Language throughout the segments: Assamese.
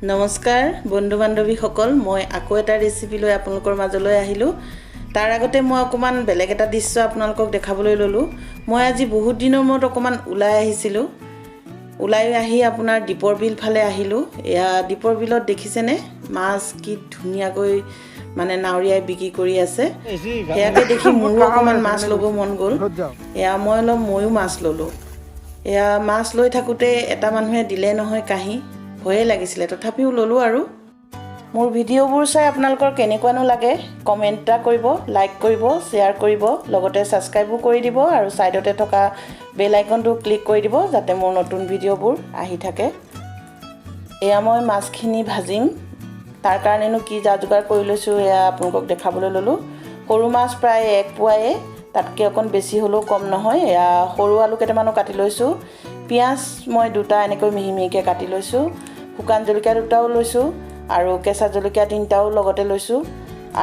নমস্কাৰ বন্ধু বান্ধৱীসকল, মই আকৌ এটা ৰেচিপি লৈ আপোনালোকৰ মাজলৈ আহিলোঁ। তাৰ আগতে মই অকণমান বেলেগ এটা দৃশ্য আপোনালোকক দেখাবলৈ ল'লোঁ। মই আজি বহুত দিনৰ মূৰত অকণমান ওলাই আহিছিলোঁ। ওলাই আহি আপোনাৰ দীপৰ বিল ফালে আহিলোঁ। এয়া দীপৰ বিলত দেখিছেনে মাছ কি ধুনীয়াকৈ মানে নাৱৰীয়াই বিক্ৰী কৰি আছে। সেয়াকে দেখি মোৰো অকণমান মাছ ল'ব মন গ'ল। এয়া মই অলপ ময়ো মাছ ল'লোঁ। এয়া মাছ লৈ থাকোঁতে এটা মানুহে দিলে নহয় কাঁহী, ভয়ে লাগিছিলে, তথাপিও ল'লোঁ। আৰু মোৰ ভিডিঅ'বোৰ চাই আপোনালোকৰ কেনেকুৱানো লাগে কমেণ্ট এটা কৰিব, লাইক কৰিব, শ্বেয়াৰ কৰিব, লগতে ছাবস্ক্ৰাইবো কৰি দিব আৰু ছাইডতে থকা বেল আইকনটো ক্লিক কৰি দিব যাতে মোৰ নতুন ভিডিঅ'বোৰ আহি থাকে। এয়া মই মাছখিনি ভাজিম, তাৰ কাৰণেনো কি যা যোগাৰ কৰি লৈছোঁ এয়া আপোনালোকক দেখাবলৈ ল'লোঁ। সৰু মাছ প্ৰায় এক পোৱায়ে, তাতকৈ অকণ বেছি হ'লেও কম নহয়। এয়া সৰু আলু কেইটামানো কাটি লৈছোঁ, পিঁয়াজ মই দুটা এনেকৈ মিহি মিহিকৈ কাটি লৈছোঁ, শুকান জলকীয়া দুটাও লৈছোঁ আৰু কেঁচা জলকীয়া তিনিটাও লগতে লৈছোঁ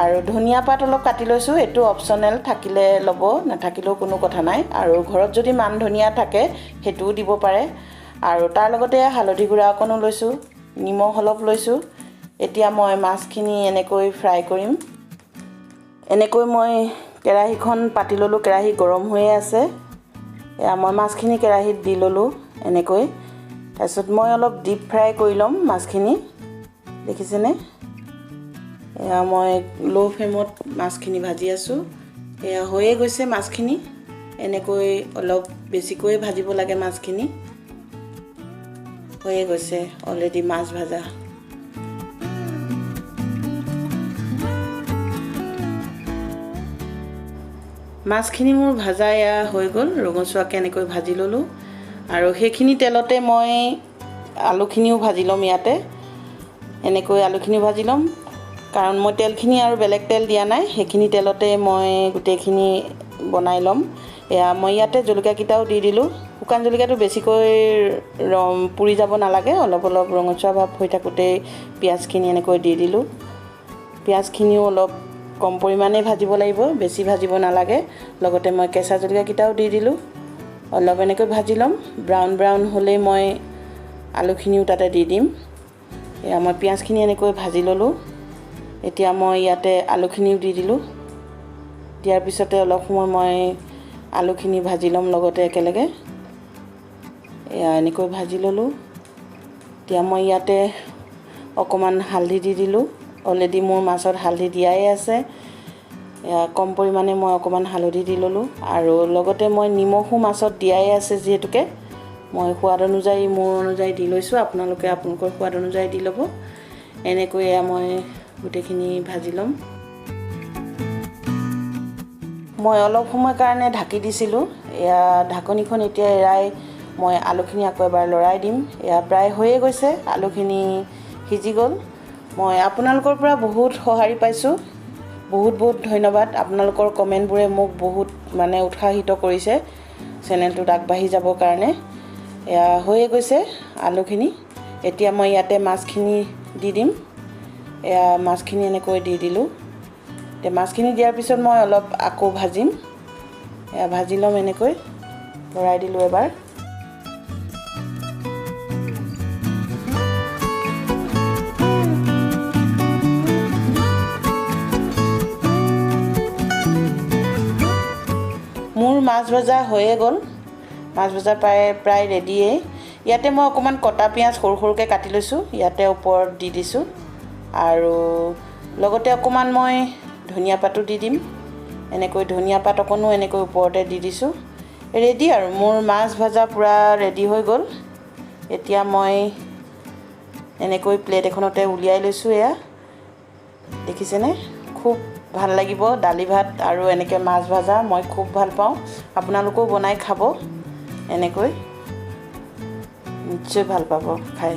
আৰু ধনিয়া পাত অলপ কাটি লৈছোঁ। এইটো অপশ্যনেল, থাকিলে ল'ব, নাথাকিলেও কোনো কথা নাই। আৰু ঘৰত যদি মান ধনিয়া থাকে সেইটোও দিব পাৰে। আৰু তাৰ লগতে হালধি গুড়া অকণো লৈছোঁ, নিমখ অলপ লৈছোঁ। এতিয়া মই মাছখিনি এনেকৈ ফ্ৰাই কৰিম। এনেকৈ মই কেৰাহীখন পাতি ল'লোঁ, কেৰাহী গৰম হৈয়ে আছে। এয়া মই মাছখিনি কেৰাহীত দি ল'লোঁ এনেকৈ। তাৰপিছত মই অলপ ডিপ ফ্ৰাই কৰি ল'ম মাছখিনি, দেখিছেনে? এয়া মই ল' ফ্লেমত মাছখিনি ভাজি আছোঁ। এয়া হৈয়ে গৈছে মাছখিনি। এনেকৈ অলপ বেছিকৈ ভাজিব লাগে মাছখিনি। হৈয়ে গৈছে অলৰেডি মাছ ভাজা। মাছখিনি মোৰ ভাজা এয়া হৈ গ'ল, ৰঙচুৱাকৈ এনেকৈ ভাজি ল'লোঁ। আৰু সেইখিনি তেলতে মই আলুখিনিও ভাজি ল'ম। ইয়াতে এনেকৈ আলুখিনিও ভাজি ল'ম, কাৰণ মই তেলখিনি আৰু বেলেগ তেল দিয়া নাই, সেইখিনি তেলতে মই গোটেইখিনি বনাই ল'ম। এয়া মই ইয়াতে জলকীয়াকেইটাও দি দিলোঁ। শুকান জলকীয়াটো বেছিকৈ ৰং পুৰি যাব নালাগে, অলপ অলপ ৰঙচুৱা ভাৱ হৈ থাকোঁতেই পিঁয়াজখিনি এনেকৈ দি দিলোঁ। পিঁয়াজখিনিও অলপ কম পৰিমাণে ভাজিব লাগিব, বেছি ভাজিব নালাগে। লগতে মই কেঁচা জলকীয়াকেইটাও দি দিলোঁ। অলপ এনেকৈ ভাজি ল'ম, ব্ৰাউন ব্ৰাউন হ'লেই মই আলুখিনিও তাতে দি দিম। এয়া মই পিঁয়াজখিনি এনেকৈ ভাজি ল'লোঁ। এতিয়া মই ইয়াতে আলুখিনিও দি দিলোঁ। দিয়াৰ পিছতে অলপ সময় মই আলুখিনি ভাজি ল'ম লগতে একেলগে। এয়া এনেকৈ ভাজি ল'লোঁ। এতিয়া মই ইয়াতে অকণমান হালধি দি দিলোঁ। অলৰেডি মোৰ মাছত হালধি দিয়াই আছে। এয়া কম পৰিমাণে মই অকণমান হালধি দি ল'লোঁ আৰু লগতে মই নিমখো মাছত দিয়াই আছে, যিহেতুকে মই সোৱাদ অনুযায়ী মোৰ অনুযায়ী দি লৈছোঁ, আপোনালোকে আপোনালোকৰ সোৱাদ অনুযায়ী দি ল'ব। এনেকৈ এয়া মই গোটেইখিনি ভাজি ল'ম। মই অলপ সময় কাৰণে ঢাকি দিছিলোঁ। এয়া ঢাকনিখন এতিয়া এৰাই মই আলুখিনি আকৌ এবাৰ লৰাই দিম। এয়া প্ৰায় হৈয়ে গৈছে, আলুখিনি সিজি গ'ল। মই আপোনালোকৰ পৰা বহুত সঁহাৰি পাইছোঁ, বহুত বহুত ধন্যবাদ। আপোনালোকৰ কমেণ্টবোৰে মোক বহুত মানে উৎসাহিত কৰিছে চেনেলটোত আগবাঢ়ি যাবৰ কাৰণে। এয়া হৈয়ে গৈছে আলুখিনি। এতিয়া মই ইয়াতে মাছখিনি দি দিম। এয়া মাছখিনি এনেকৈ দি দিলোঁ। এতিয়া মাছখিনি দিয়াৰ পিছত মই অলপ আকৌ ভাজিম। এয়া ভাজি ল'ম, এনেকৈ লৰাই দিলোঁ এবাৰ। মোৰ মাছ ভজা হৈয়ে গ'ল, মাছ ভজা প্ৰায় ৰেডিয়েই। ইয়াতে মই অকণমান কটা পিঁয়াজ সৰু সৰুকৈ কাটি লৈছোঁ, ইয়াতে ওপৰত দি দিছোঁ। আৰু লগতে অকণমান মই ধনিয়া পাতো দি দিম। এনেকৈ ধনিয়া পাত অকণো এনেকৈ ওপৰতে দি দিছোঁ। ৰেডি আৰু মোৰ মাছ ভজা পূৰা ৰেডি হৈ গ'ল। এতিয়া মই এনেকৈ প্লেট এখনতে উলিয়াই লৈছোঁ। এয়া দেখিছেনে, খুব ভাল লাগিব দালি ভাত আৰু এনেকৈ মাছ ভাজা মই খুব ভাল পাওঁ। আপোনালোকেও বনাই খাব এনেকৈ, নিশ্চয় ভাল পাব খাই।